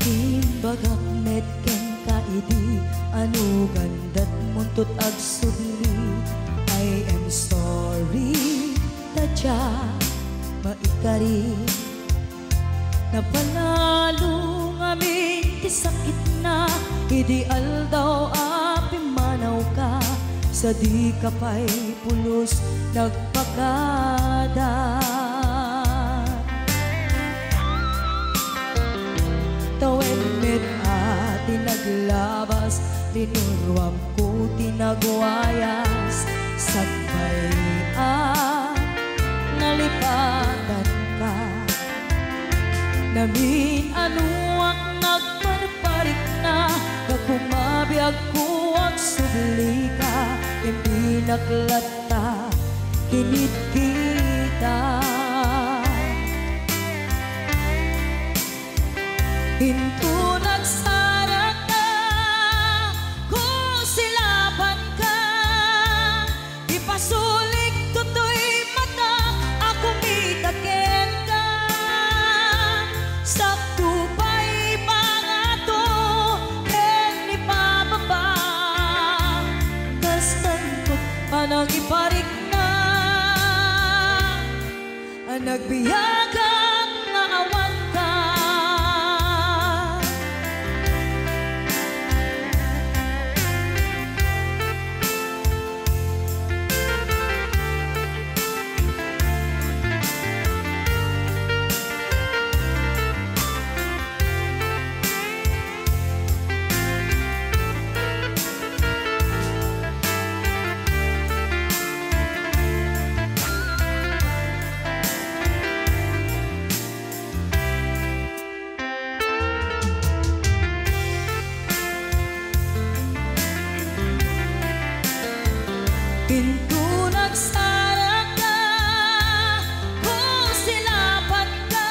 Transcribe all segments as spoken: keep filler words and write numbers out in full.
Imbagak met kenka idi anugan datmunto agsubli. I am sorry, ta diak maikari. Napanalo ngamin ti sakitna idi aldaw a pimmanawka, sadika pay pulos nagpakada. Tawen met a ti naglabas, linuruamko ti nagwayas, sakbay a nalipatanka. Namin-anoak nagparparikna, gapu mabiagko agsublika, ken binaklat ta kinitkita. Inton agsarakka, kusilapanka, ipasulik toy mata a kumita kenka. Sakto pay pangato ken ipababa, kastanto panangiparikna. Nagbiagak nga awanka. Inton agsarakka, kusilapanka,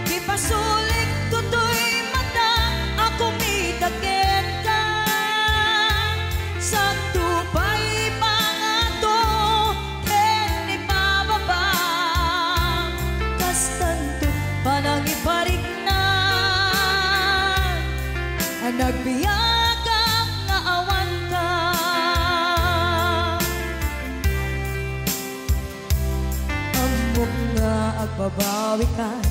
ipasulik toy mata a kumita kenka. Sakto pay pangato ken ipababa, kastanto panangiparikna. Nagbiagak nga awanka. Ammok nga agbabawikan,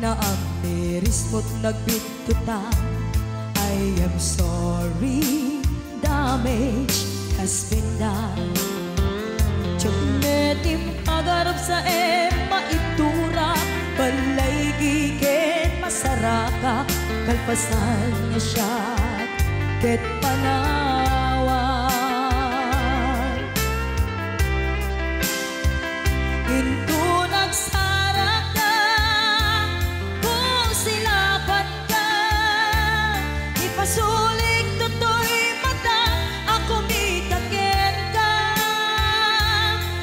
naamirismo't nagbittotan. I am sorry, damage has been done. Diak met impagarupsa, em, maitura, balay giken masaraka, kalpasan nga siak ket panawan. Inton agsarakka, kusilapanka, ipasulik toy mata a kumita kenka.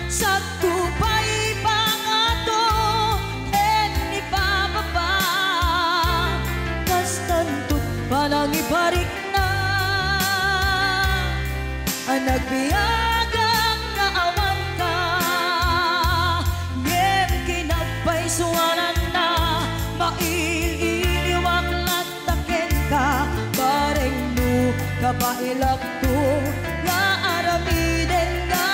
Sakto pay pangato ken ipababa, kastanto panangiparikna. Nagbiagak nga awanka, ngem kinagpaysuananna, mail-iliwak latta kenka, bareng no kabaelakto nga aramidenka.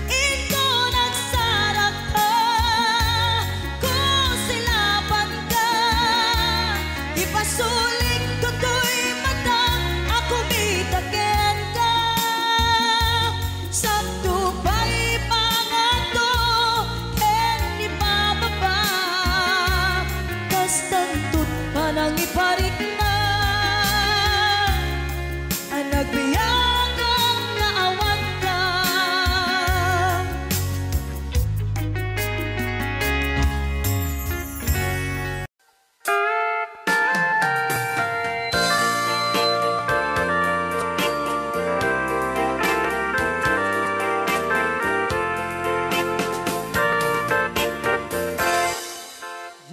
Inton agsarakka, kusilapanka, ipasulik toy mata a kumita kenka. Sakto pay pangato ken ipababa, kastanto panangiparikna. Nagbiagak nga awanka.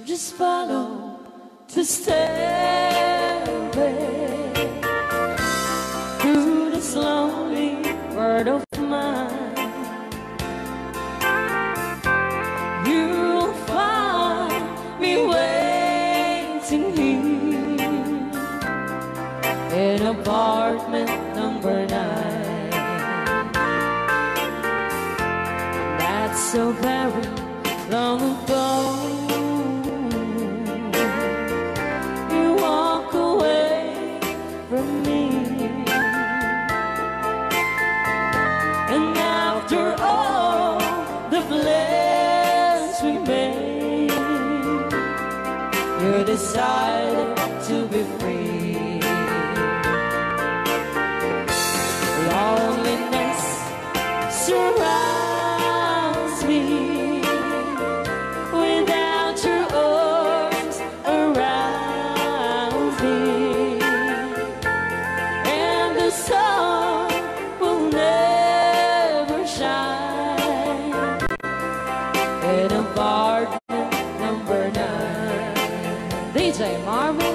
Just follow the stairway through this lonely world of mine. You'll find go. You walk away from me. And after all the plans we made, you decided to be free. Loneliness surrounds me without your arms around me, and the sun will never shine in apartment number nine. D J Marvin.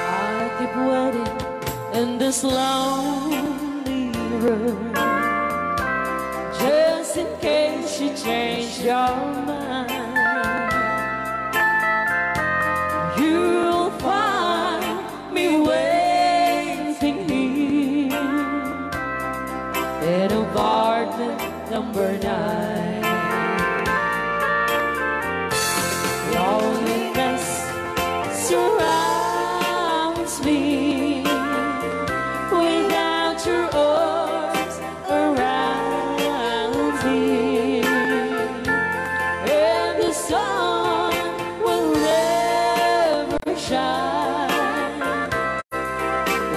I keep waiting in this lonely room, just in case you change your mind. You'll find me waiting here in apartment number nine. Loneliness surrounds me without your arms around me, and the sun will never shine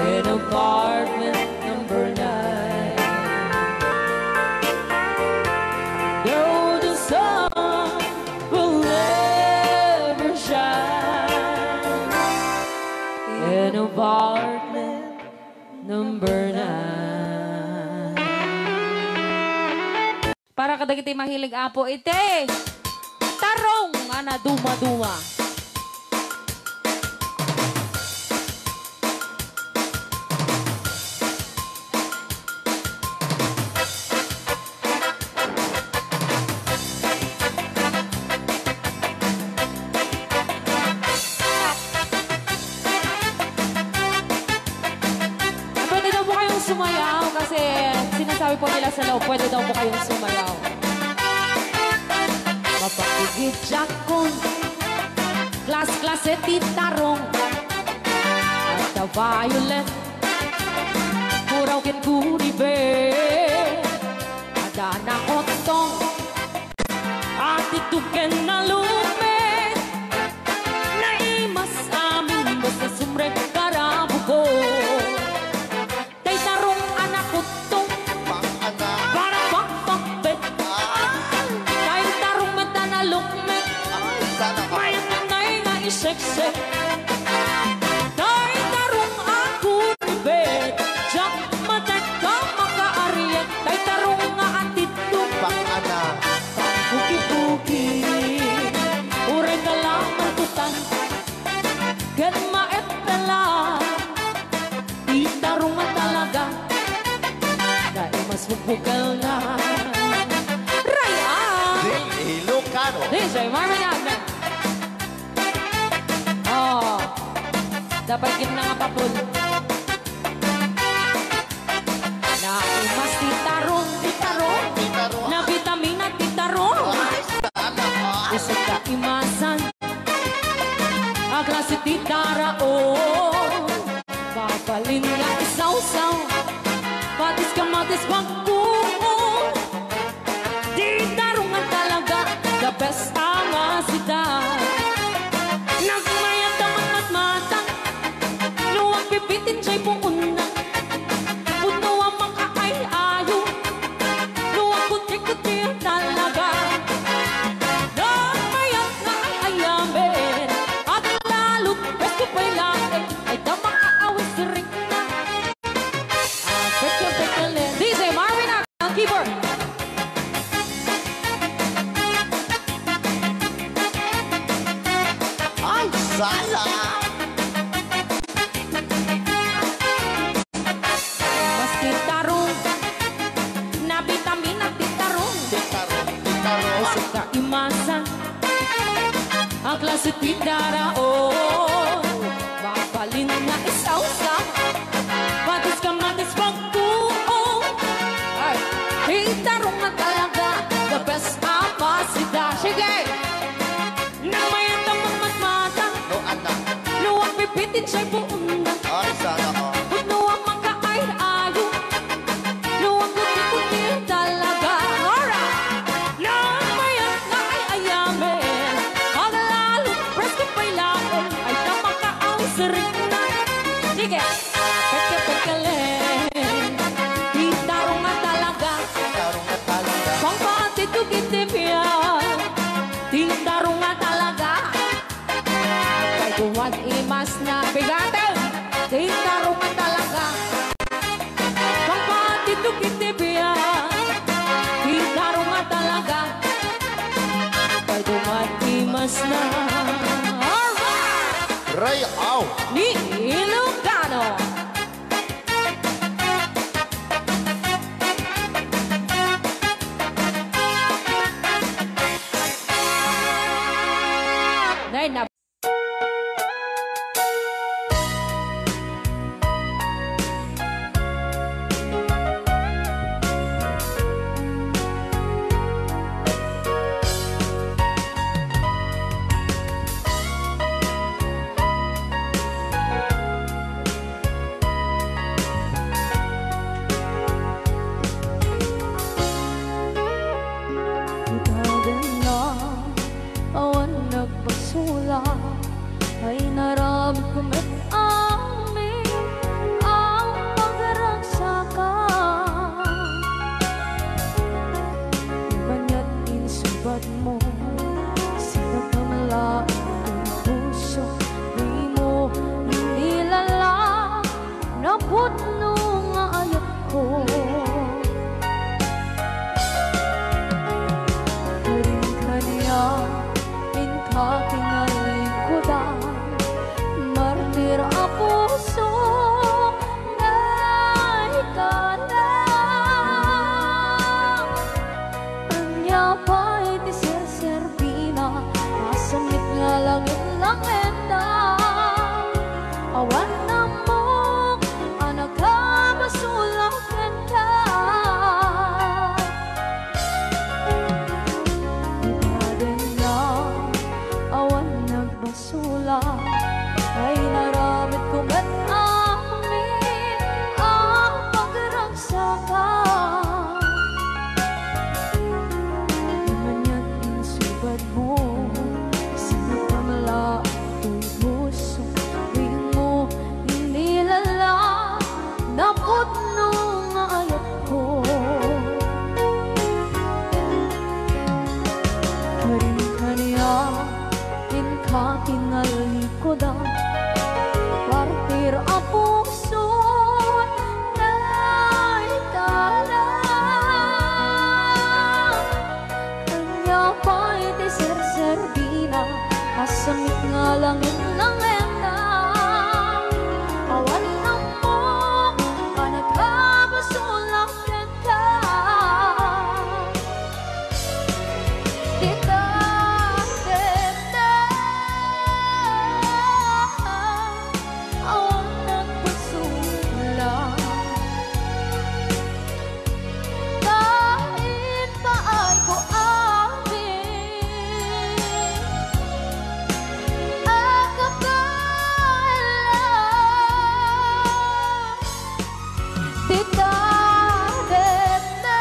in apartment number nine. No, the sun will never shine in apartment number nine. Para kadagiti mahilig, Apo, iti tarong a nadumaduma. Pwede daw po kayong sumayaw kasi sinasabi po nila sa loob, pwede daw po kayong sumayaw. Mapakigidjakon, klas-klase ti tarong. At the violent, puraw ken gunibe. Adda nakottong, atitug ken nalukmek. Naimas amin basta sumrek para buko. Tay tarong a nakottong, pang-ana, para pagpakbet. Ah. Tay tarong met a nalukmek. Ay, sana all. Maipnay nga iseksek. Tay tarong a gunibe, diak matek a makaariek. Tay tarong nga atitug, pang-ana, pangpugi-pugi. Uray ka la malkutan ken maepela. Ti tarong a talaga, naimas mo bukel na. Ray-an! Ding Ilocano. D J Marvin Agna. Oh, dapat gid na nga papul. Naimas ti tarong, ti tarong. Ti tarong. Nabitamina ti tarong. Ay, sana all. Isu kaimasan a klase ti taraon. Mabalin nga isawsaw, patis kamatis bagkuon. Ti tarong a talaga, the best a masita. Nagmayat a matmatmatan, no agbibitin jay puonna. Pudno a makaay-ayo, no agkutri-kutri talaga. Nagmayat nga ay-ayamen, aglalot, presko pay laeng, ay da makaawis rikna. Ah, pekyo, pekyo, le. D J Marvin Agna, keyboard. Ay, sa Ala! Mas ti tarong, nabitamina ti tarong. Ti tarong, ti tarong. Ay, sika imasan. Ang klase ti daraon. Mabalin nga isawsaw. Patis kamatis pagtuo. Ay, ti tarong nga talaga. The best a pasida. Sige! Nang mayat ang magmatmata. No, anak. No, ang pipiti siya'y buong na. Ay, sana all. Put no, ang makaay-ayo. No, ang kuti-kuti talaga. Alright. Nang mayat nga ay ayamen. Agalalo, presko pay laeng. Ay, ta makaawsirik na. Sige. Peke-pekele. Ti tarong nga talaga. Tarong nga talaga. Pangpaatid to gitibya. Ti tarong nga talaga. Kay duwan imas na bigaten. Ti tarong nga talaga. Pangpaatid to gitibya. Ti tarong nga talaga. Kay duwan imas na. Alright! Ray, aw! Ni Ilocano. Nay, na- Ita danna, awan nagpasola, ay naramidko met amin a pagragsaka. Maniat insubadmo, sika pamalaen ti puso, dimo inilala. Napudno nga ayatko. Karin kaniak, inka tinalikudan, martir a puso, naikana. Ania pay ti serserbina, a semmit nga langit-langitna. Awan ammok a nakapasola kenka. Ita danna, awan nag- basula, ay naramidko met amin a pagragsaka. Maniat insubadmo, sika pamalaen ti puso, dimo inilala. Napudno nga ayatko. Karin kaniak, inka tinalikudan, partir a puso, naikana. Ania pay ti serserbina, a semmit nga langit-langitna. Awan ammok a nakapasola kenka. Dita, dita, awan nagpasola. Kain paay ko amin a kabaelan. Dita, dita,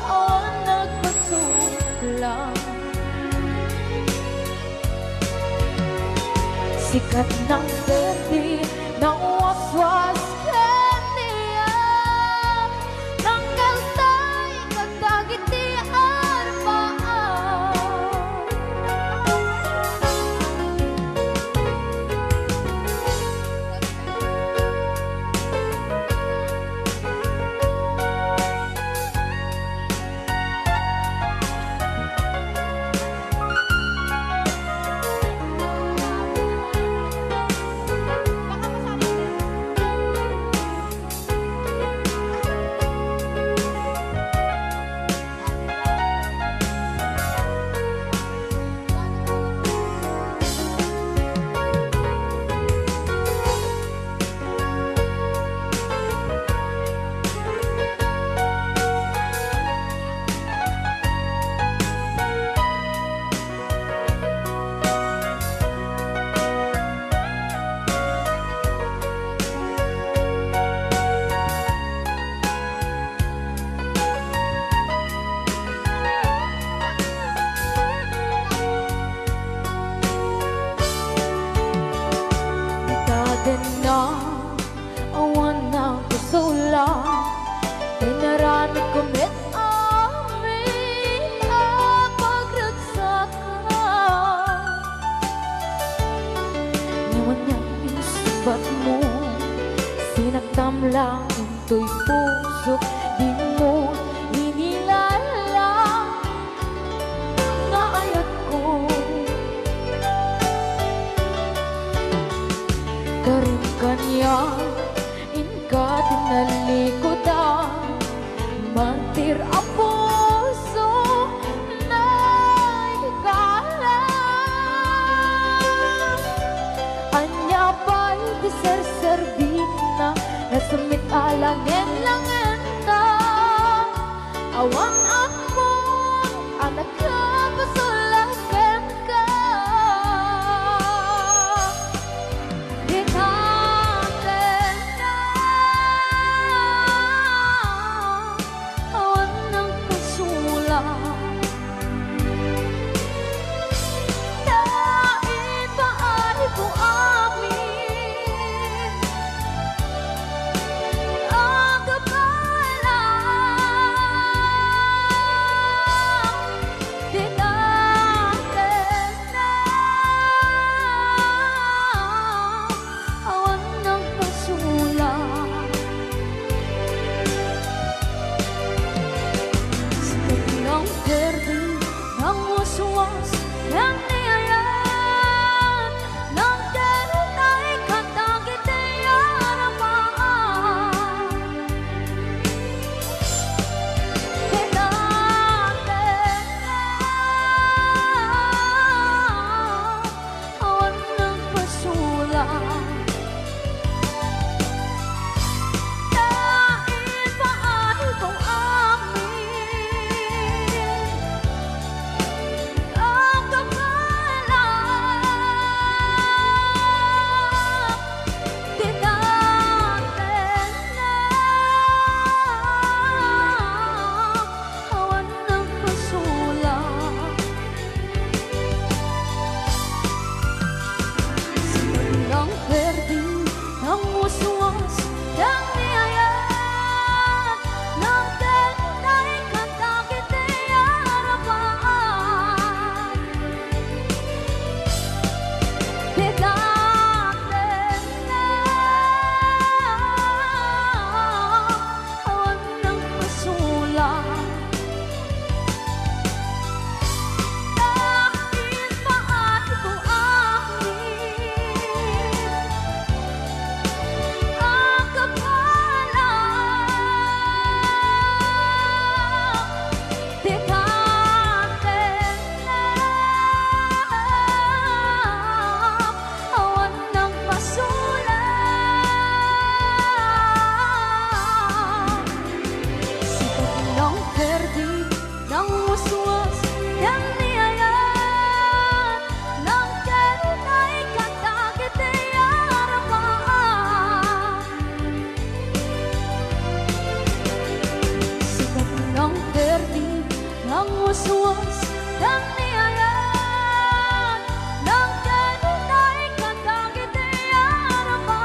awan nagpasola. Sikat nang berdi, nang waswas kaniak, nang kaltay ket dagiti arpaam. Batmo, sinaktam lang intoy pusok, dimo inilalang nga ayatko. Karin kaniak, inka ti nalikudan, martir a puso, naikalang. Ania pay ti serserbina, nasemmit a langen-langenta. Awan ammon a nakapasulak kenka. Di natenna, awan nang pasulak. Ta ipaayko amin a kabaelan. Di natenna, awan nang pasulak. Sika ti nangperdi, nangwaswas, ken ni ayat, nangdetay kadagiti aramaan. Di natenna, awan nang pasulak. Ta ipaayko amin a kabaelan. Di natenna, awan nang pasulak. Sika ti nangperdi, nangwaswas, ken ni ayat, nangdetay kadagiti aramaan. Di natenna, awan nang pasulak. Ta ipaayko amin a kabaelan. Di natenna, awan nang pasulak. Sika ti nangperdi, nangwaswas, ken ni ayat, nangdetay kadagiti aramaan. Sika ti nangperdi, nangwaswas, ken ni ayat, nangdetay kadagiti aramaan.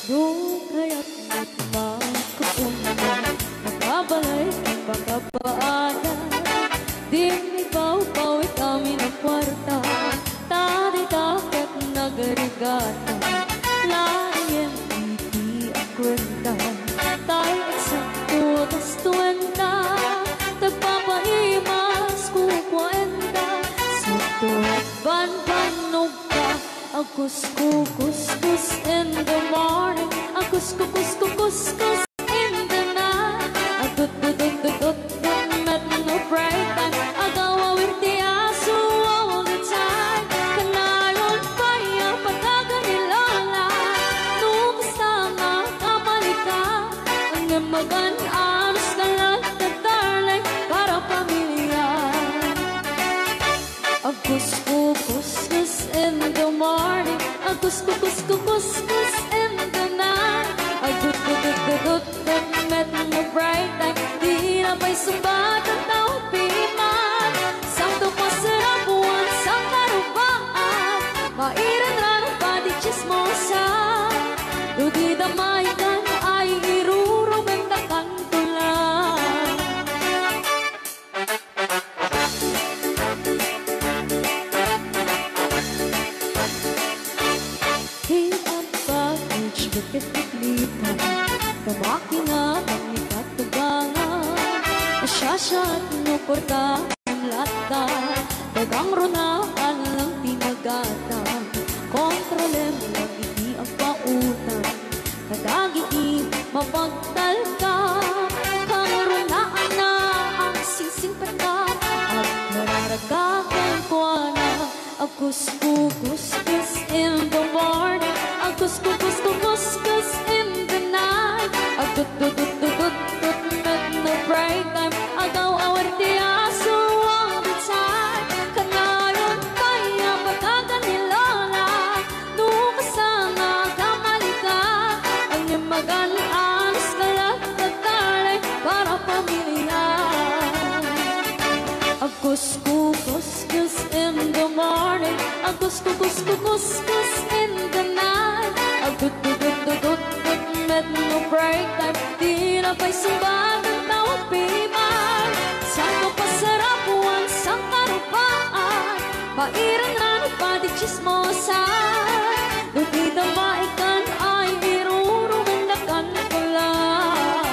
No kayat met makapunda, makabalay ken makapaada, dinmi pawpawit amin a kuarta, ta dita ket nagrigata, laeng iti a kuenta. Tay eksakto, gastuenta, tagpapaimas, kukuenta, sakto, banbannog ka, agkuskukuskus in the morning, agkuskukuskukuskus in the night, agdutdutdutdut met no bright time, agawawir ti aso all the time. Kanayon pay a pagkakan ni Lola, no kasta nga kamalika, ngem magan-anos ka latta, darling, para pamilya. Agkuskukuskus in the morning, agkuskukuskukuskus in the night, agdutdutdutdut met no bright time, dina pay sungbat a tao piman. nga kami katubangan. Asasat no porta ang lata, dagang runa alang ti nagata. Kontrolem lang iti agpautang. Kadagiti mapagtalka, kangrunaanna ang singsingpetda, agnararagka kenkuana. Agkuskukuskus in the morning, agkuskukuskuskus in the night. Agtutututututut met no break time, agaw-awar ti aso all the time. Kanayon pay a patagan ni Lola, no kasano a kamalika, ang imagan anos kalat na talay para pamilya. Agkuskukuskus in the morning, agkuskukuskuskus in the night. Agtutututututut met no break time, di na pay sumbagan tawag pimay. Sa kapasarapuan, sa karupaan, pairan rani pati chismosan. No dita maikan ay irurumendakan ko lang.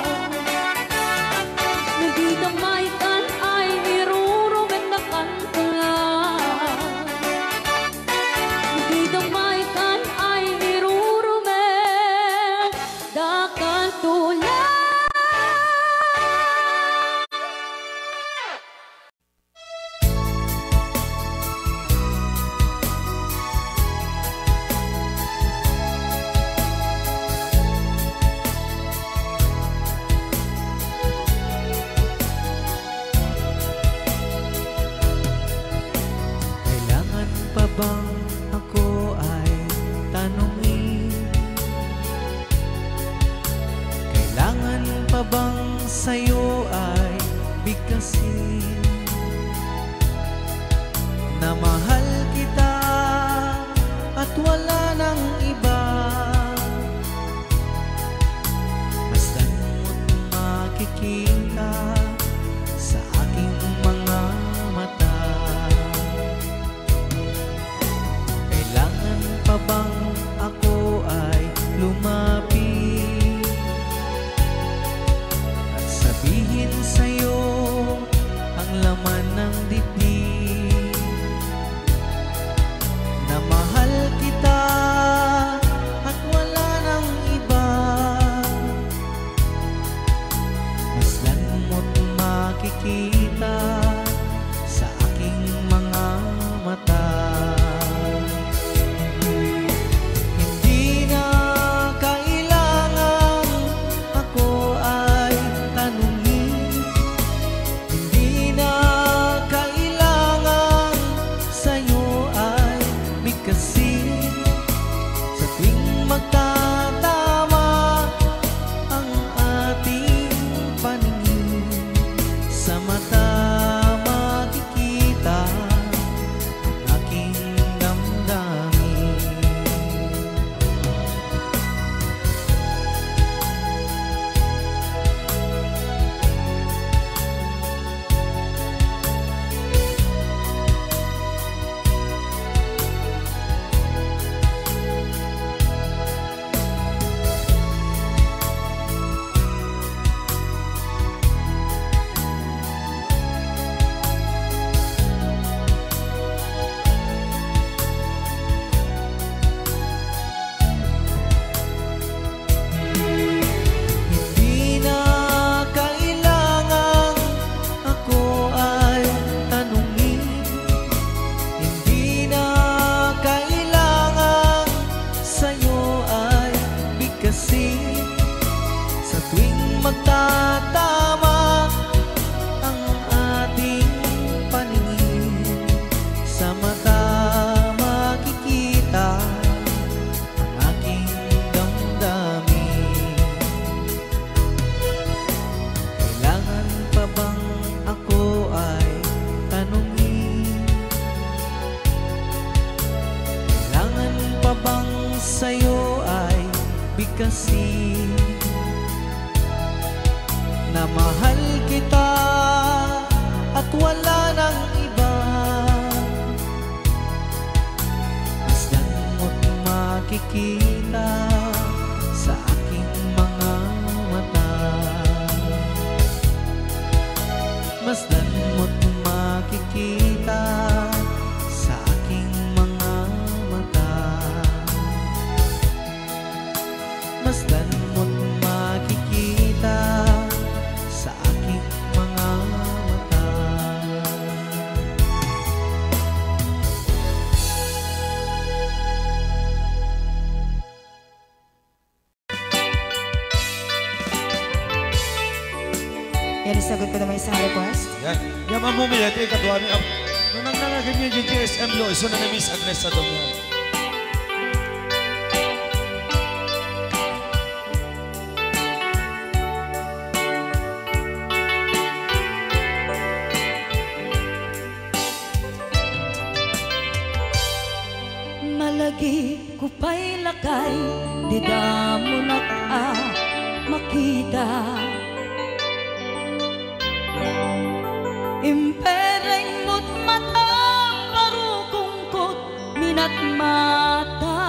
No dita maikan ay irurumendakan ko lang. No dita maikan ay irurumendakan ko lang. Kailangan pa bang ako ay tanungin? Kailangan pa bang sa'yo ay bigkasin na mahal kita at wala nang iba? Masdan mo't makikita sa aking mga mata. Kailangan pa bang ako ay lumapit at sabihin sa'yo ang laman ng dibdib, na mahal kita at wala nang iba? Masdan mo't makikita sa aking mga mata. Hindi na kailangan ako ay tanungin. Hindi na kailangan sa'yo ay bigkasin. Sa tuwing magtatama ang ating paningin, sa mata makikita ang aking damdamin. Hindi na kailangan ako ay tanungin. Hindi na kailangan sa'yo ay bigkasin. Sa tuwing magtatama ang ating paningin, sa mata makikita ang aking damdamin. Kailangan pa bang ako ay tanungin? Kailangan pa bang sa'yo ay bigkasin na mahal kita at wala nang iba? Masdan mo't makikita sa aking mga mata. Masdan mo't makikita sa aking mga mata. Masdan mo't makikita sa aking mga mata. Yan, isagot ko naman isang request. Yan. Yan, Ma'am Mumi, ito yung kadwa ni Ab-, nung nang nangagin niya yung G S M Lo, iso na ni Miss Agnes sa Domingo. Malagipko pay lakay, dida monak a makita. Impereng mo't matam, parukongko't minatmata.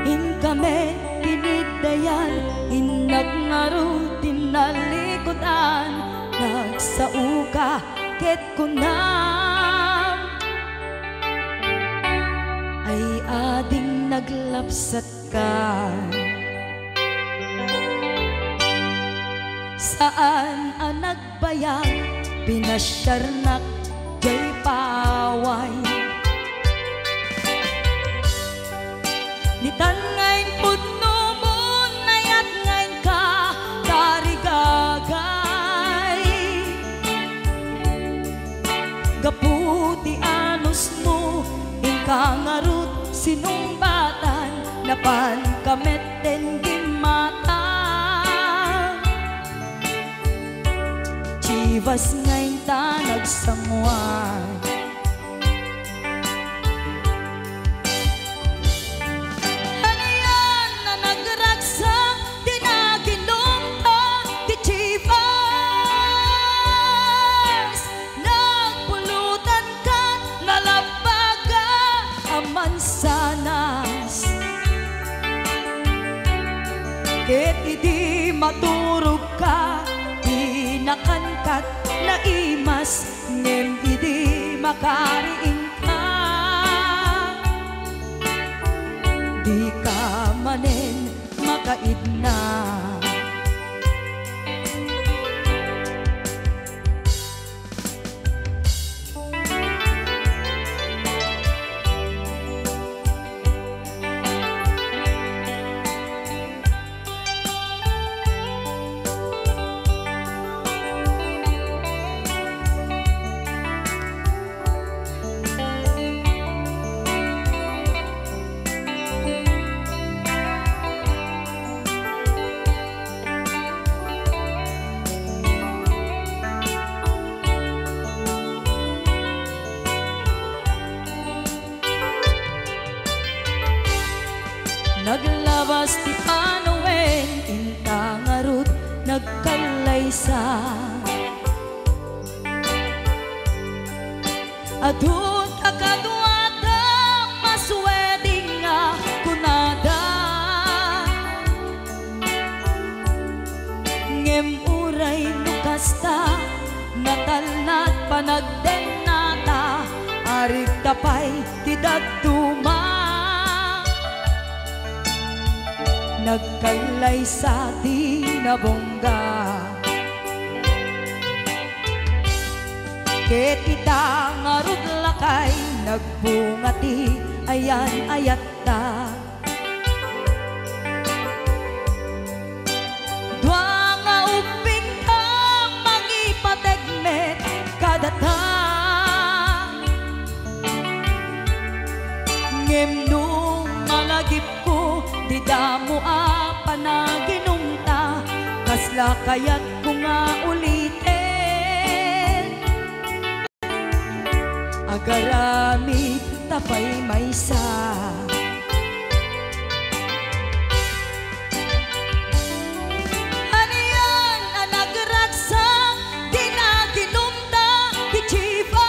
Inkami kiniddayan, innak ngarud ti nalikudan, nagsaoka ket kunam, ay ading naglapsatka. Saan a nag- bayag, pinasiarnak jay paway. Nitan nga impudnomon, nayat nga inka tarigagay. Gapu ti anusmo, inka ngarud sinungbatan, napanka metten gimmata. Chivas nga inta nagsanguan. Anian a nagragsak ti naginumta ti Chivas. Nagpulutan kat nalabbaga a mansanas. Ket idi maturogka, pinakankat naimas, ngem idi makariingka, dika manen makaidna. Naglabas ti panawen, inta ngarud nagkallaysa. Adu ta kaduada, mas wedding nga kunada. Ngem uray no kasta, natalna ti panagdennata, arigta pay ti dadduma. Nagkallaysa ti nabungga. Ket ita ngarud lakay, nagbunga ti ayan-ayatta. Dua nga ubbingta, mangipateg met kadata. Ngem no malagipko ti damo a panaginumta, kasla kayatko nga uliten? Agaramid ta pay maysa. Anian a nagragsak ti naginumta ti Chivas,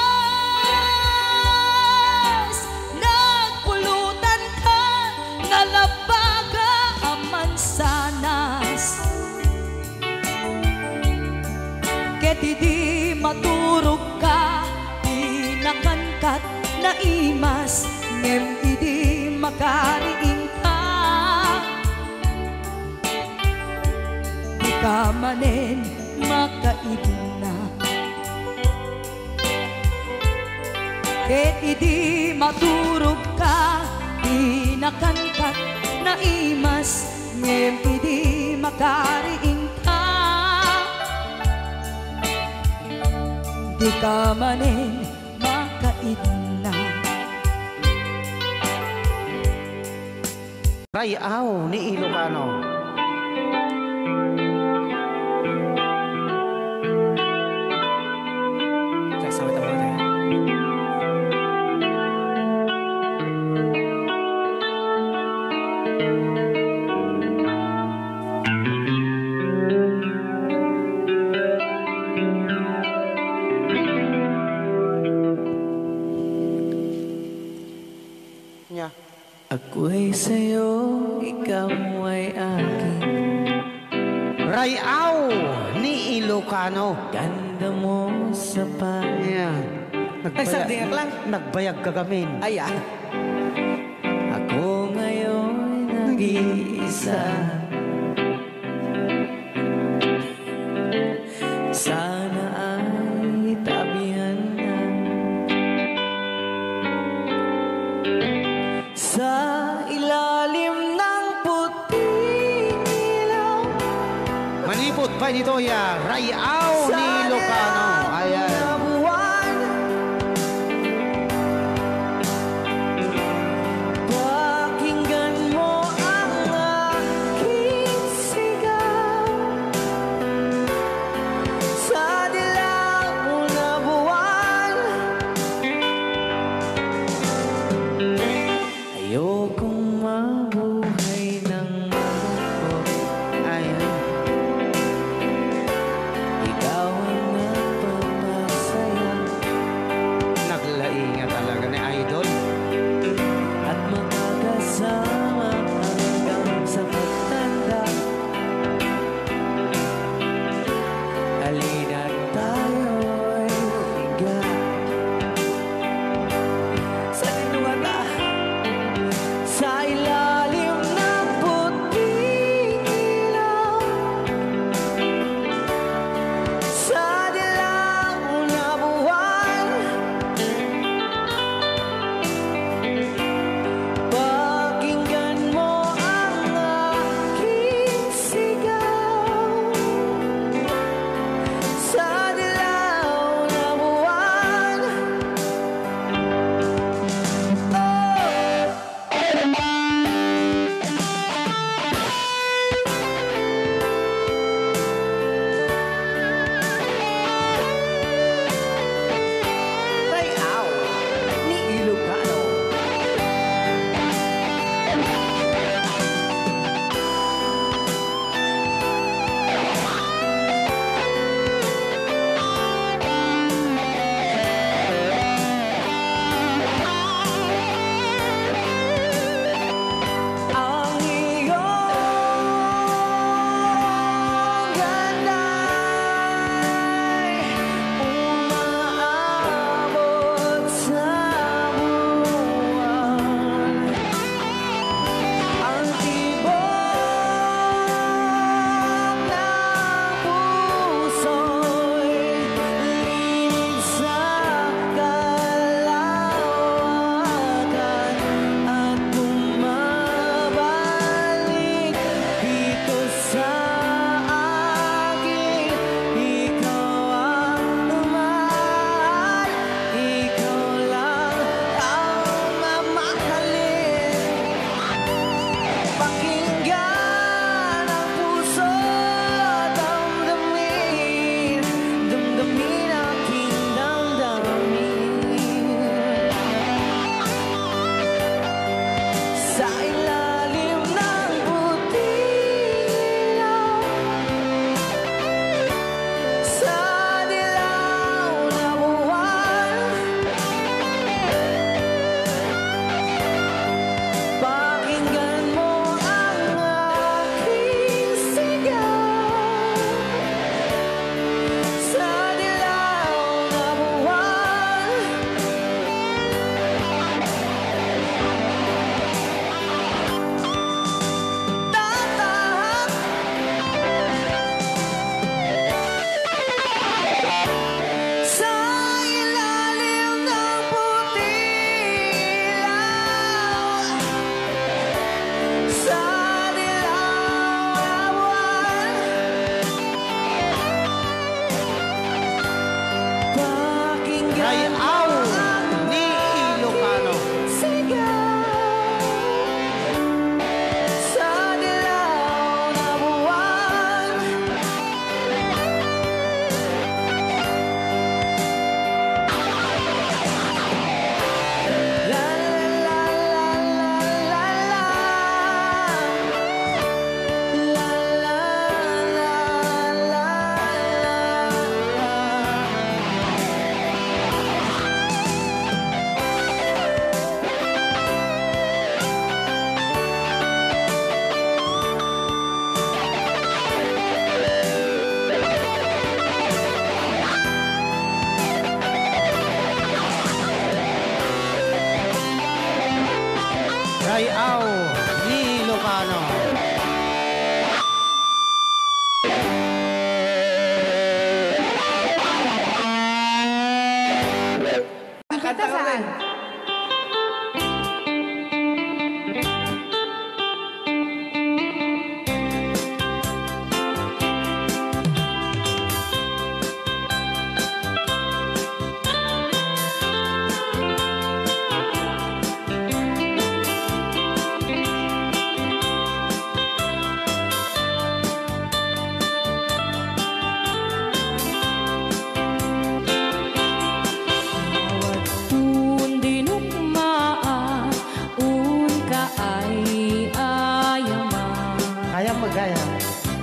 nagpulutan kat nalabbaga a mansanas. Ket idi maturogka, di nakankat naimas, ngem idi makariingka, dika manen makaidna. Ket idi maturogka, di nakankat naimas, ngem idi makariingka, dika manen makaidna. Ray-aw ni Ilocano. Sagsawit ang mga tayo. Nya. Ako'y sa'yo, ikaw ay akin. Ray-aw ni Ilocano. Ganda mo sa pa- Yeah. Ay, sagdi lang. Nagbayag ka gamin. Ay, ah. Ako ngayon nag-iisa. Sana ay tabihan na sa ilalim ng puting ilaw. Manipod pay ditoy a Ray-aw ni Ilocano. Ayan. Pakinggan mo ang aking sigaw sa dilaw na buwan. Ayokong mabuhay nang malungkot. Ay, ay. Ikaw ang nagpa-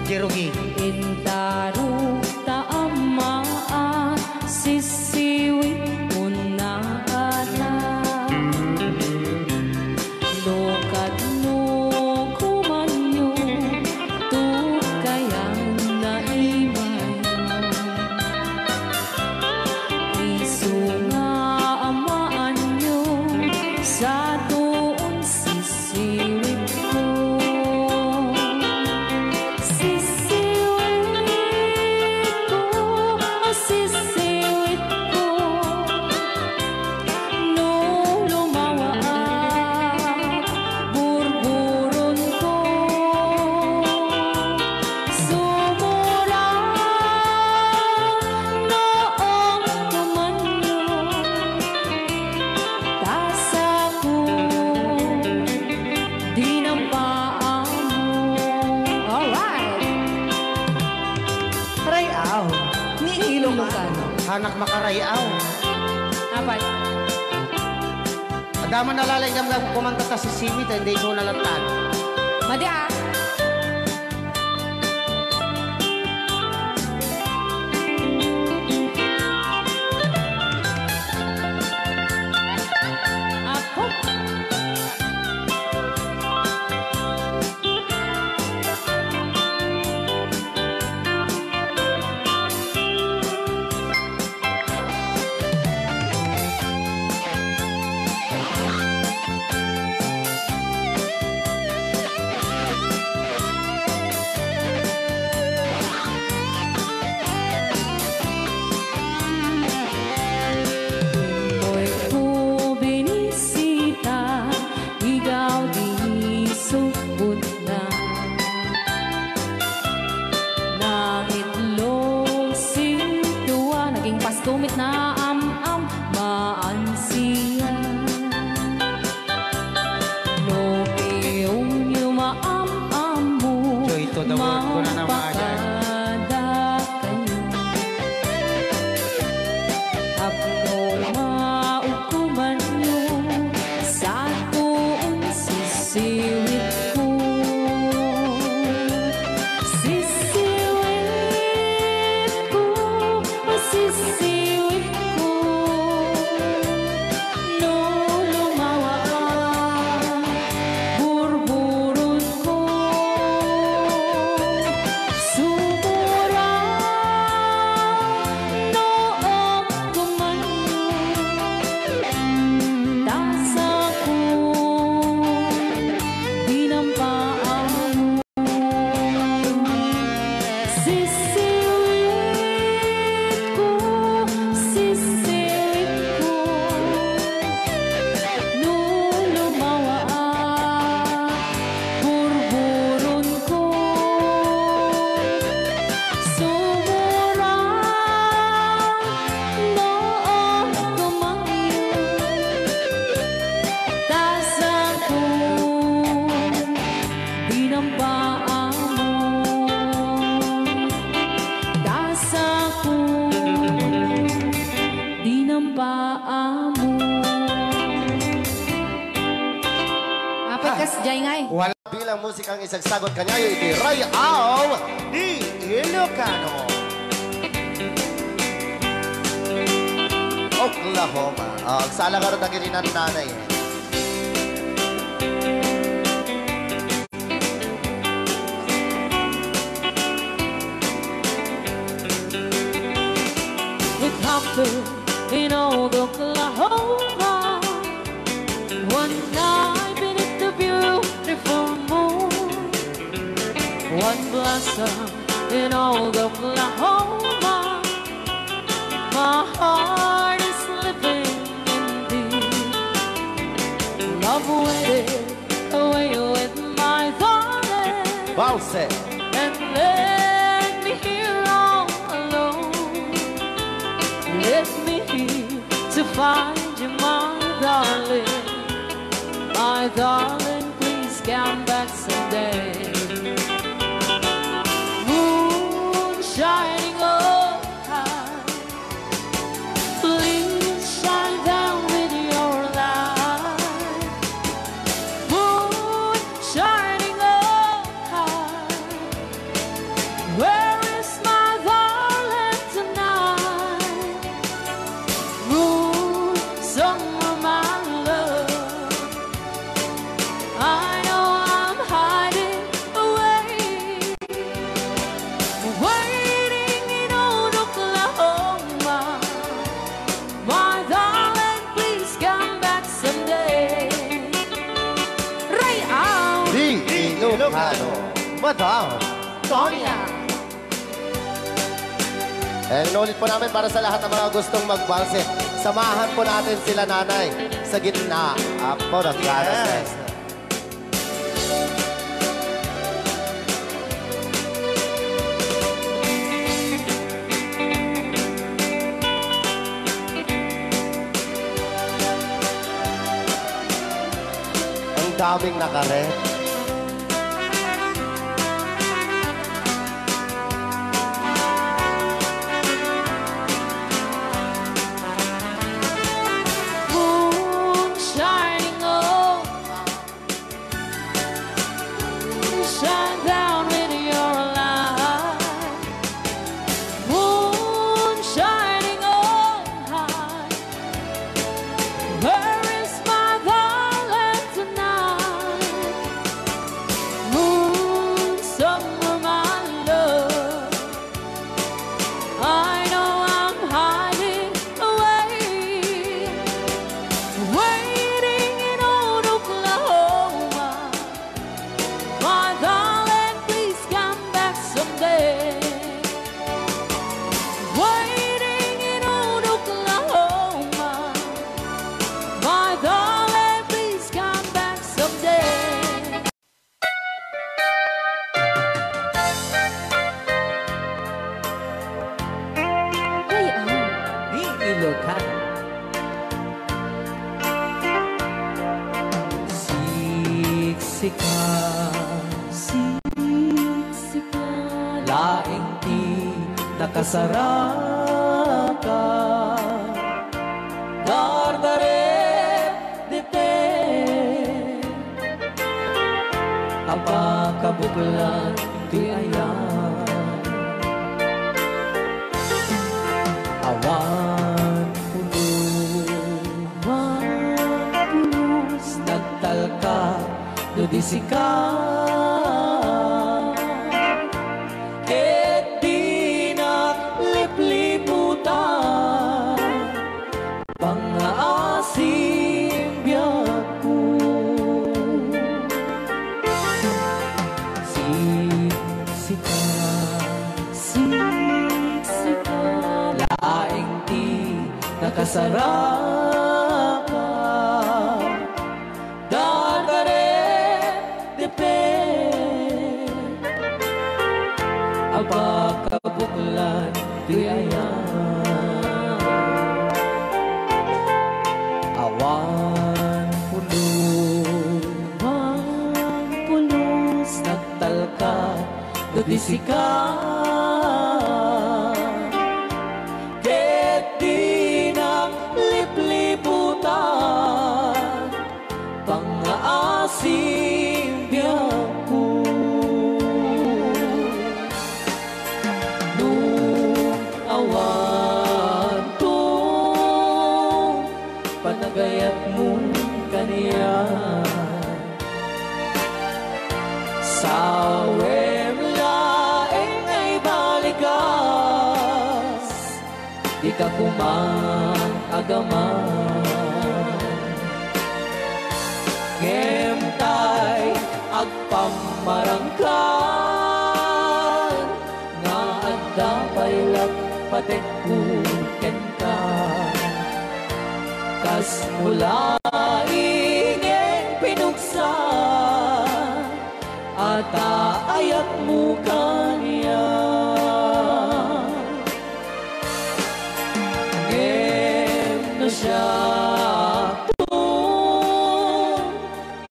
Jerugi. Intarukta a maat, sisiwit unna a ta. No kadno kumanyo, tukayan na imayo. Isu nga amaanyo, satuon sisiwitko. Sisiwitko, sisiwitko. No lumawaak, burburonko. Sumurang no agtumanyo, ta sako, di na paamo. Alright! Ray-aw ni Ilocano. Hanak makarayaw. Apat. Adda man nalalayngam nga kumanta ta sisiwit, eh, hindi isu na lang tan. Madi, ah. Apo. Moy ko binisita, igaw di subot na. Nangitlog sintua, naging pastumit na am-am, maan siya. No piyongyo maam-ammo, Joy to the world, kuna na, mga dyan. Mampakada kayo. Tapno maukumanyo, satuon sisiwitko. Sisiwitko, sisiwitko. No lumawaak, burburonko. Sumurang no agtumanyo, ta sako, di na paamo. Sisiwitko, sisiwitko. No lumawaak, burburonko. Sumurang no agtumanyo, ta sako, di na paamo. Ta sako, di na paamo. Apat kas, jay ngay. Wala bilang musikang isagsagot kaniayo iti Ray-aw ni Ilocano. Oklahoma. Ah, agsala ka dagiti nannanay. It happened in old Oklahoma. One night beneath the beautiful moon, one blossom in old Oklahoma. My heart is living indeed. Love waited away with my darling. Valse. And left me here all alone. Left me here to find you, my darling. My darling, please come back someday. Moon shining on high, please shine down with your light. Moon shining on high, Madam Sonia. And inulit po namin para sa lahat ng mga gustong magbalse. Samahan po natin sila nanay sa gitna. Apo, nagkaras na. Yes. Ang daming nakaret. Moon shining on, shine down with your light. Moon shining on high, where is my darling tonight? Moon somewhere, my love, I know I'm hiding away, waiting in old Oklahoma. My darling, please come back someday. Waiting in old Oklahoma. My darling, please come back someday. Kaya, di Ilocano. Siksika, siksika, laeng ti nakasaraka. Dardarep, dipdip, a pakabuklan ti ayan. Awan pulos, awan pulos, nagtalka no di sika. Ket dinak lipliputan, pangngaasim biagko. Siksika, siksika, laeng ti nakasaraka. Dardarep, dipdip, a pakabuklan ti ayan. Awan pulos, awan pulos, nagtalka no di sika. Ket dinak lipliputan, pangngaasim biagko. No awanto panagayatmo kaniak, sawem laeng nga ibalikas. Dika koma agaman. Ngem tay agpammarangkan nga adda pay la patekko kenka. Kasmo laeng pinugsa a taayatmo kaniak. Ngem no siakto,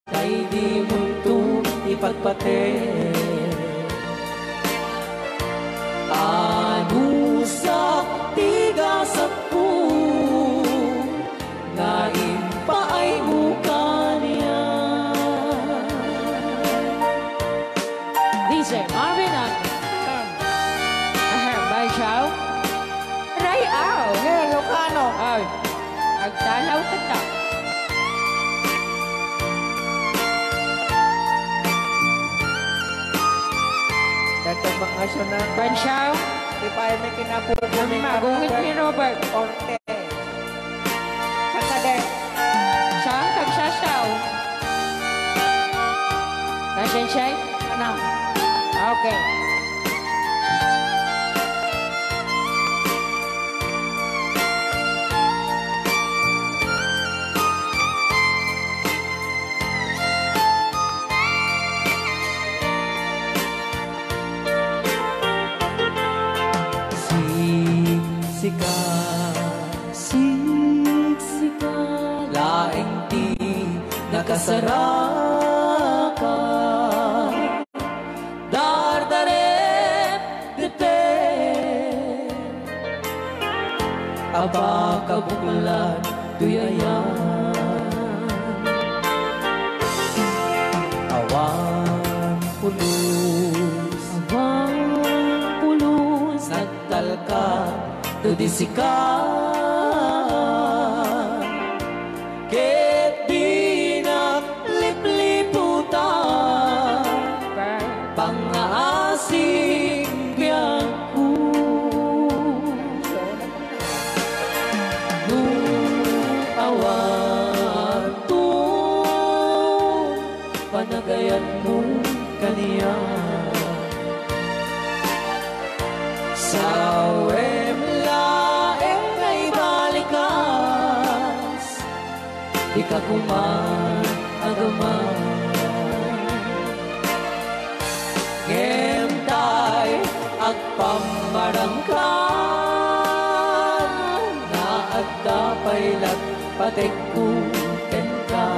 tay dimonto ipatpateg. Anusak ti gasatko nga impaaymo kaniak. D J Marvin ang Ahem, Bansiaw. Ray-aw. Ilocano. Ay, agtalaw ka ta. Dagdag mga aso na. Bansiaw. Di pa ay may kinapupo. Ang magungit ni Robert. Orte. Sakade. Saan kagsasaw? Kasensyay? Ano? Okay. Siksika, siksika, laeng ti nakasaraka. Dardarem, depem, a pakabuklan, toy ayan. Awan pulos, awan pulos, nagtalka, no di sika. Ket dinak lipliputan, pangngaasing biagko. No awan to panagayatmo kaniak, sawem laeng nga ibalikas, dika koma agaman. Ngem tay agpammarangkan, nga adda pay lat- patekko kenka.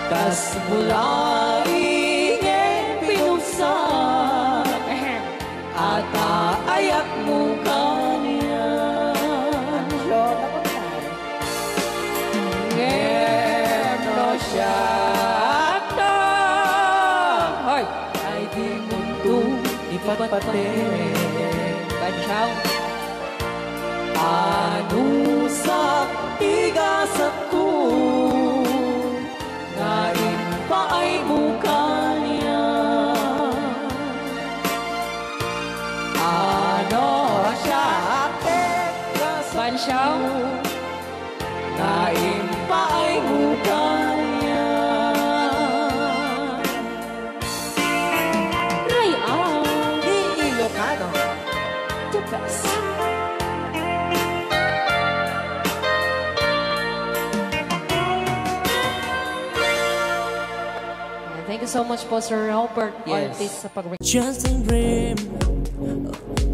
Kas bulaing pinugsa, ahem, a taayakmo kaniak. Ngem no siak, hoy, ay dimonto ipatpatek. Bansiaw. Anusak ti gasatko nga impaaymo kaniak. Ano siak ti gasatko, Bansiaw, nga impaaymo kaniak. Ray-a. Ilocano. The best. Thank you so much po, Sir Robert Yes. Ortiz, sa pag- Just a dream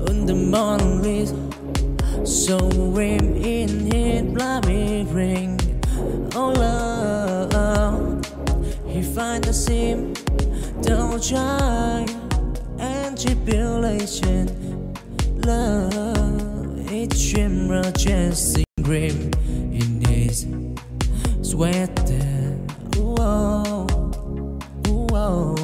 on the morning list. So dream in it, blaming ring. Oh Lord, he find the same, don't try and tribulation. Love, it's dream, just a dream in his sweater. Whoa, whoa.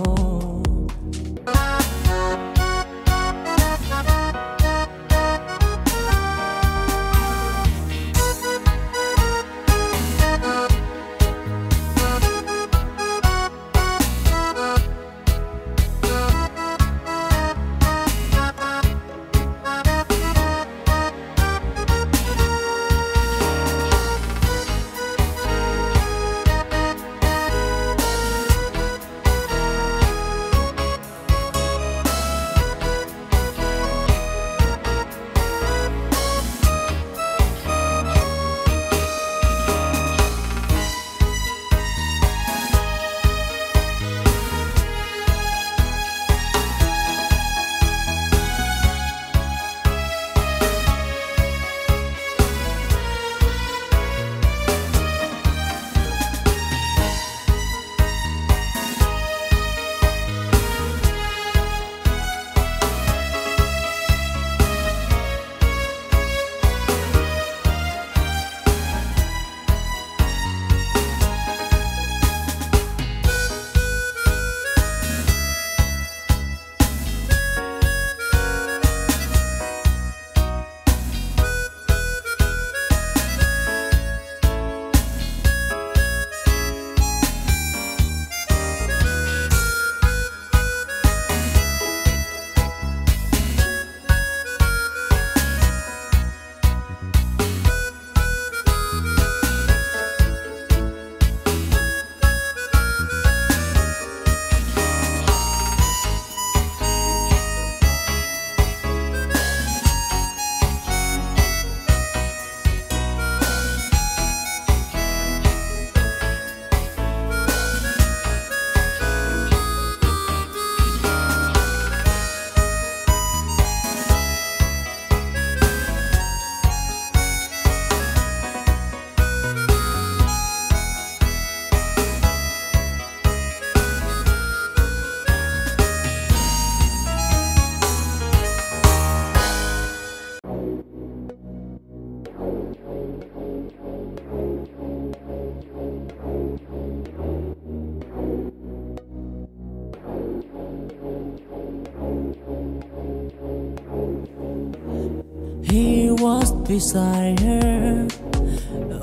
Desire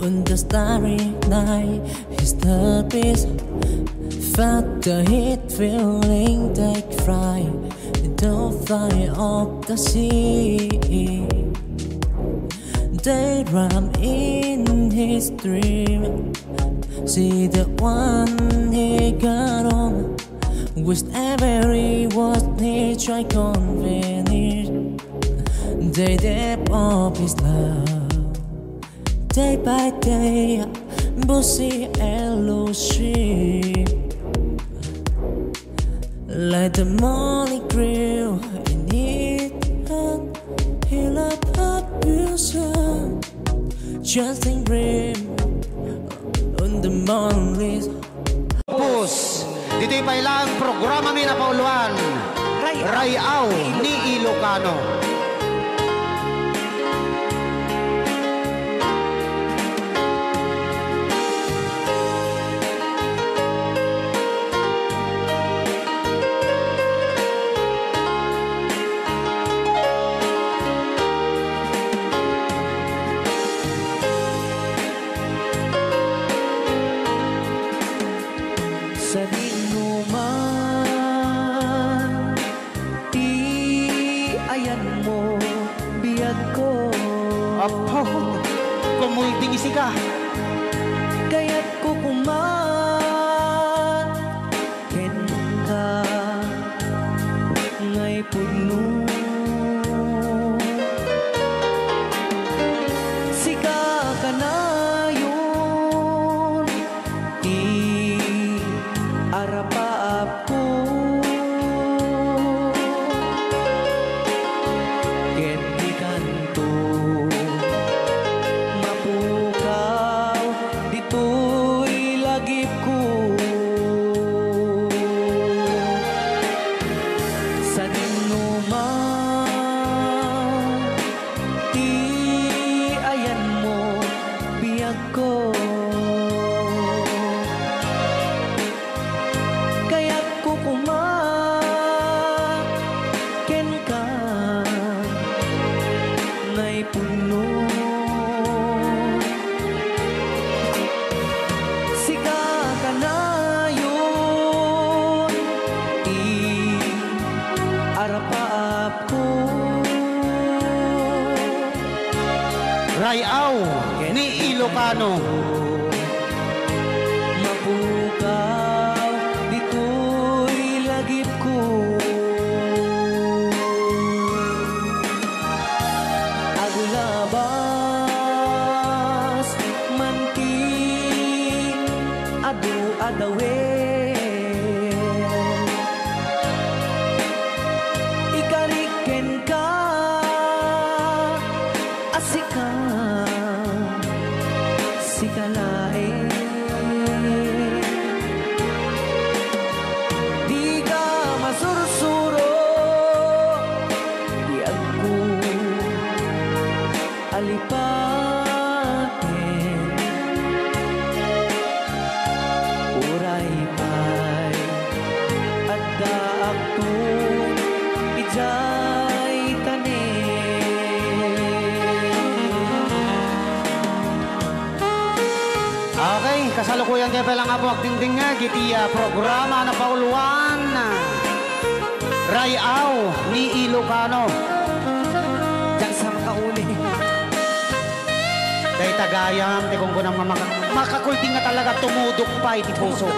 on the starry night, his love is fat, the heat feeling take flight, the fire of the sea. They ram in his dream, see the one he got on, with every word he tried convince. They depth of his love, day by day, busi elusi. Let the morning grew in it, and he love abuse, just in dream on the morning. Pus, ditoy pay laeng programami napauluan, Ray-aw ni Ilocano. Sadinoman ti ayanmo, biagko. Apo, kumulding isika. Kayatko koma kenka ngay pudno. Sika kanayon ti arapaapko. Ket dikanto mapukaw ditoy lagipko. Sadinoman ti ayanmo, biagko. Kayatko koma kenka ngay pudno. Sika kanayon ti arapaap Ray-aw ni Ilocano. Mapukaw ditoy lagipko. Aglabas man ti adu a dawet. Ikarik kenka a sika, sika laeng. Dika masursuro, biagko. Alipaten, uray pay addaakto idiay tanem. Okay, kasalukuyan tayo pay lang nga po agdingdingngeg iti, ah, programa a napauluan. Ray-aw ni Ilocano. Diyan sa makauli. Dayta gayam ti kunkunam nga maka-, makakulding nga talaga tumudok pay ti puso.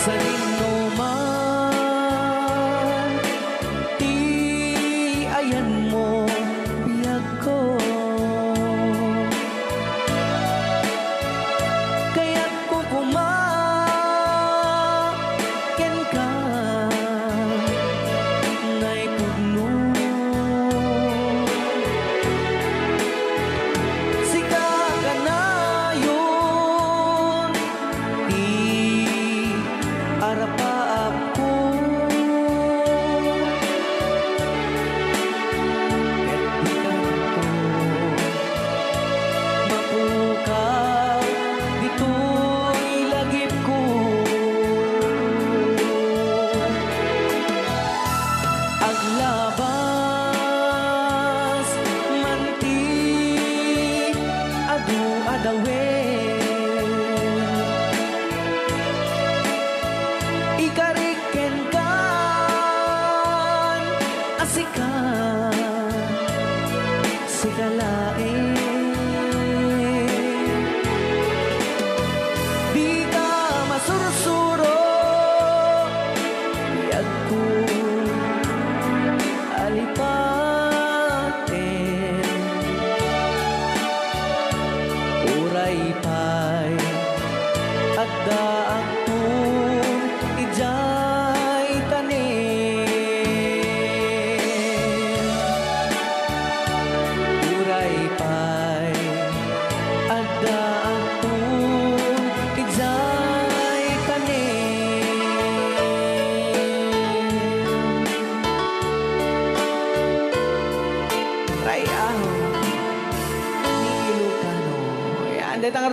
Sadinoman ti ayanmo, biagko. Kayatko koma kenka nga ipudno. Sika, sika laeng. Dika masursuro, biagko, alipaten. Uray pay addaakto idiay tanem. Uray pay addaakto idiay tanem. Ray-aw ni Ilocano. Yan, dayta nga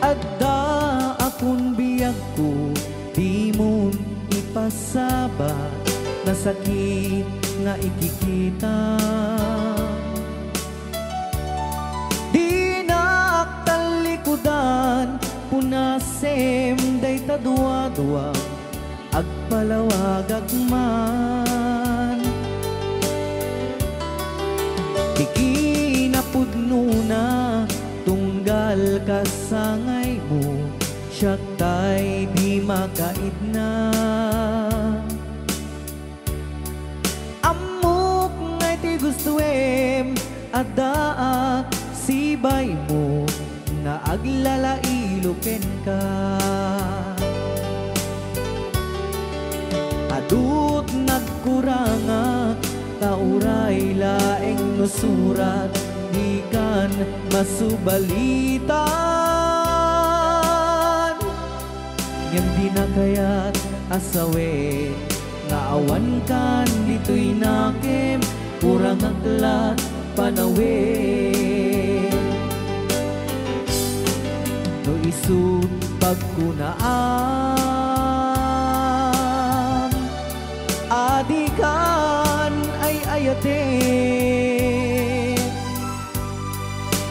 Addaakon biagko, dimon ipasaba, nasakit nga ikikita. Dinak tallikudan, punasem dayta duadua, agpalawagak man. Ti kinapudnona, tunggal kasangaymo, siak tay di makaidna. Ammok nga iti gustoem, addaak sibaymo nga aglalailu kenka. Adut nagkurangak, ta uray laeng no surat, dikan masubalitan. Ngem dina kayat a sawen nga awankan ditoy nakem, kurangak lat panawen. No isut' pagkunaam, adikan ay-ayaten.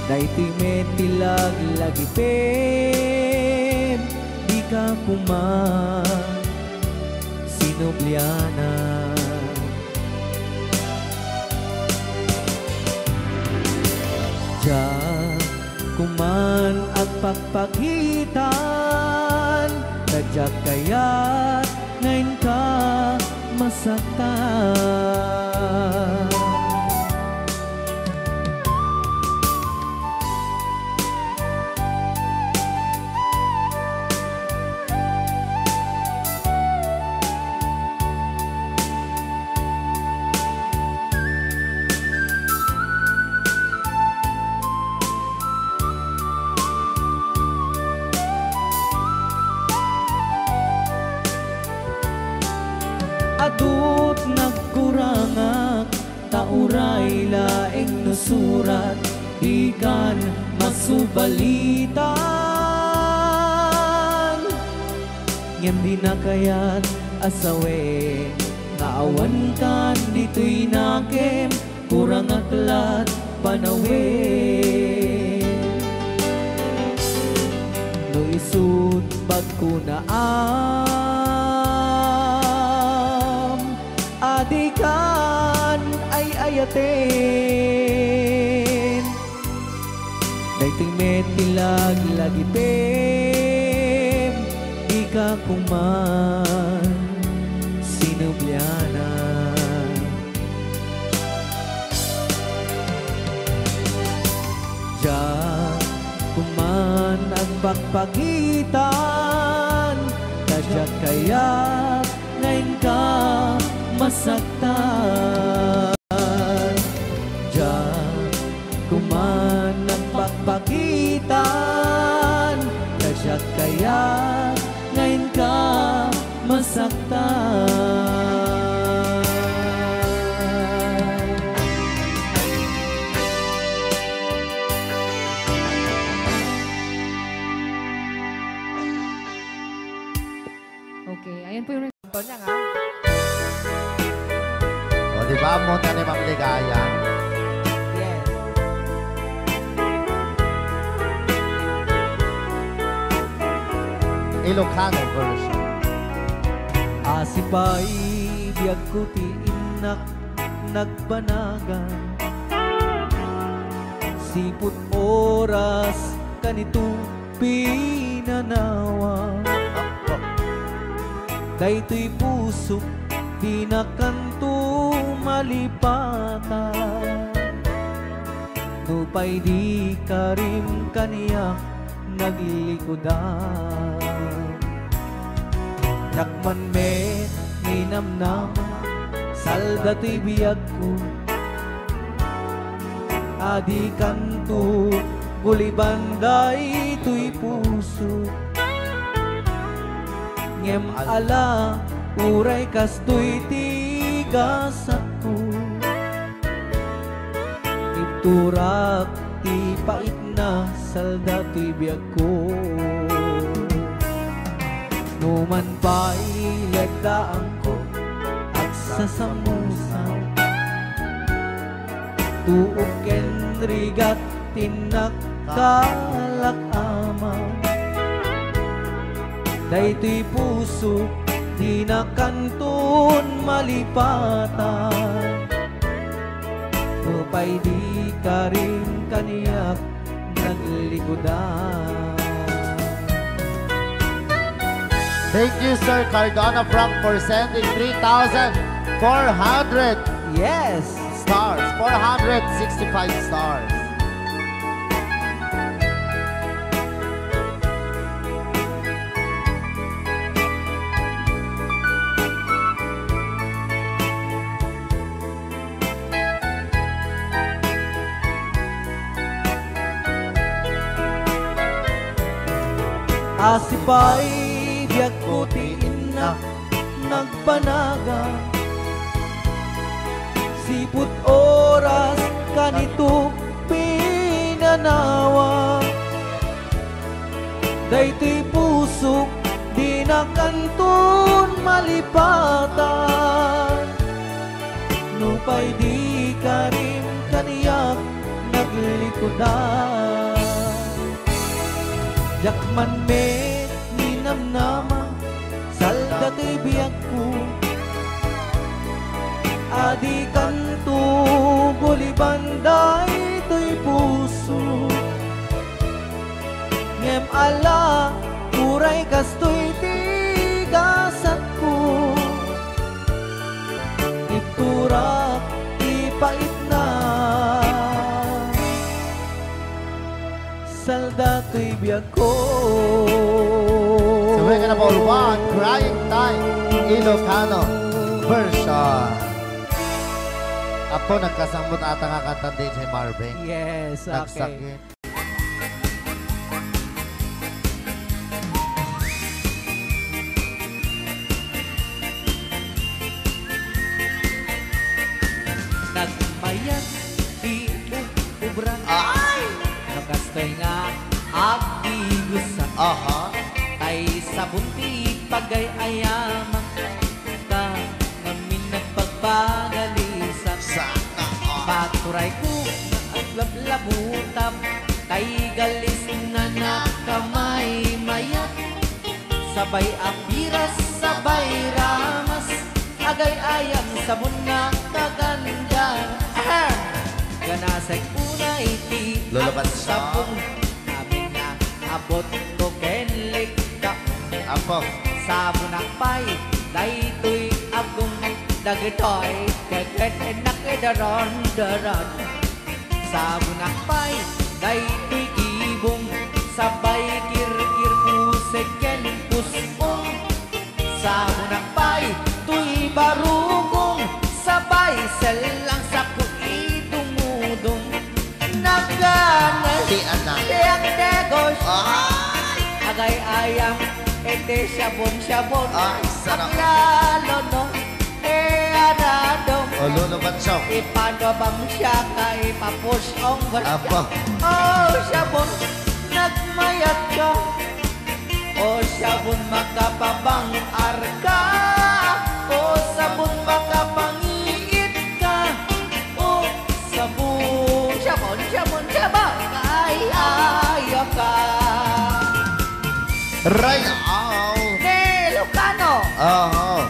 Daytoy met ti laglagipem, dika koma sinublianan. Diak koman agpakpakitan, ta diak kayat nga inka masaktan. Adut nagkurangak, ta uray laeng no surat, dikan masubalitan. Ngem dina kayat a sawen nga awankan ditoy nakem, kurangak lat panawen. No isut' pagkunaam, adikan ay-ayaten. Daytoy met ti laglagipem, dika koman sinublianan. Diak koman agpakpakitan, ta diak kayat nga inka masaktan. Diak koman agpakpakitan, ta diak kayat nga inka masaktan. Okay, ayan po yung Antonia nga. Diba, ammona ni Ma'am Ligaya? Yes. Ilocano version. Asipay biagko ti innak nagbanagan. Sipud oras kanito pinanawa. Daytoy pusok, dina kanto malipatan. Nupay di karim kaniak naglikudan. Dakman met ninamnama, salda toy biagko. Adi kanto guliban daytoy puso. Ngem ala, uray kastoy ti gasatko. Ibturak ti paitna, salda toy biagko. Numan pay leddaangko, agsasamusa. Tuok ken rigat ti innak kalak ama. Daytoy puso, dina kanton malipatan. Nupay di karim kaniak naglikudan. Thank you, Sir Cardona Frank, for sending three thousand four hundred Yes! stars. Four hundred sixty-five stars. Asipay biagko ti innak nagbanagan. Sipud oras kanito pinanawa. Daytoy pusok, dina kanton malipatan. Nupay di karim kaniak naglikudan. Diak man met ninamnama, salda toy biagko. Adi kanto guliban daytoy puso. Ngem ala, uray kastoy ti gasatko. Ibturak ti paitna. Salda toy biagko. Subay ka na, Paul Juan, Crying Time, Ilocano version. Apo, nagkasambot ata nga kanta ni D J Marvin. Yes, okay. Nagsakit. Nagmayat ti ub-, ubra. Ay! No kastoy nga agdigusa. Aha. Tay sabon ti pagay-ayama. Ka ngamin nagpagpagalisak. Sana all. Paturayko nga aglablabutap. Tay galis nga nakamaymayat. Sabay a piras, sabay ramas, agay-ayam sabon nga kaganda. Ahem! Ganasek unay ti Lolo Bansa. Agsabong, amin nga abot ko ken likka. Apo. Sabonak pay, daytoy agong dagitoy, keket enak idaron-daron. Sabonak pay, daytoy ibong, sabay kirkir pusek ken pus-ong. Sabonak pay, toy barukong, sabay sellang sako idumudong. Nagana ti anak. Ti agdegos. Ay! Agay-ayam, iti siabong-siabong. Ay, sarap. Aglalo, no? E, aradong. O, Lolo Bansong. Ipano bang siya ka ipapusong ba siya? Apo. O, sabon, nagmayat ka. O, sabon, makapabang-ar ka. O, sabon, makapangiit ka. Right out. Ne Ilocano. Aha.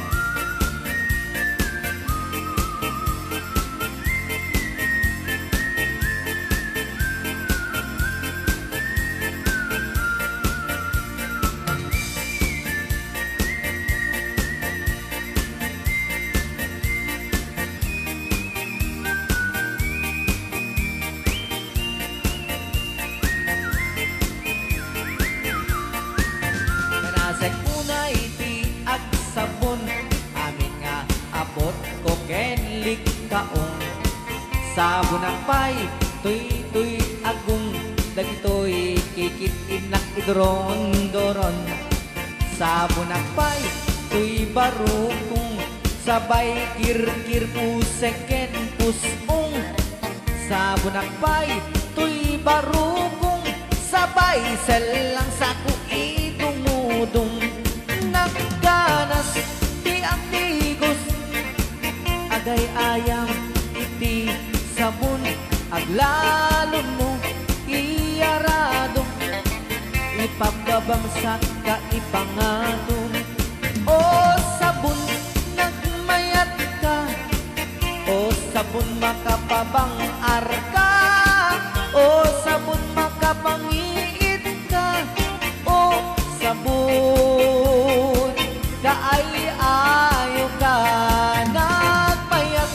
Kanasek unay ti agsabon, amin nga apotko ken likkaon. Sabonak pay toy, toy agong, dagitoy kikit-innak iduron-duron. Sabonak pay toy barukong, sabay kirkir pusek ken pus-ong. Sabonak pay toy barukong, sabay sellang sako idumudong. Nagganas ti agtigos, agay-ayam iti sabon, aglalo no iyaradom, ipababangsak ka ipangatom. O sabon, nagmayat ka. O sabon, makapabang-ar ka. O sabon, makapangiit ka. O sabon, kaay-ayo ka. Nagmayat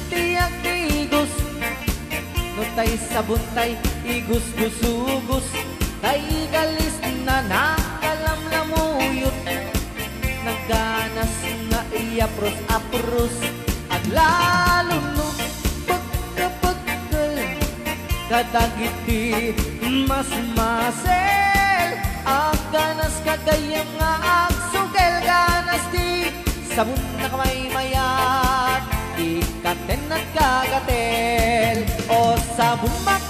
ti agtigos. No tay sabon tay igusgusugus, tay galis na nakalamlamuyot. Nagganas nga iyapros-apros, aglalo no pagkapagkal kadagiti masmasel. Agganas ka gayyem nga agsugel, ganas ti sabon a kamaymayat, ikkaten nagkagatel. O sabon, mak-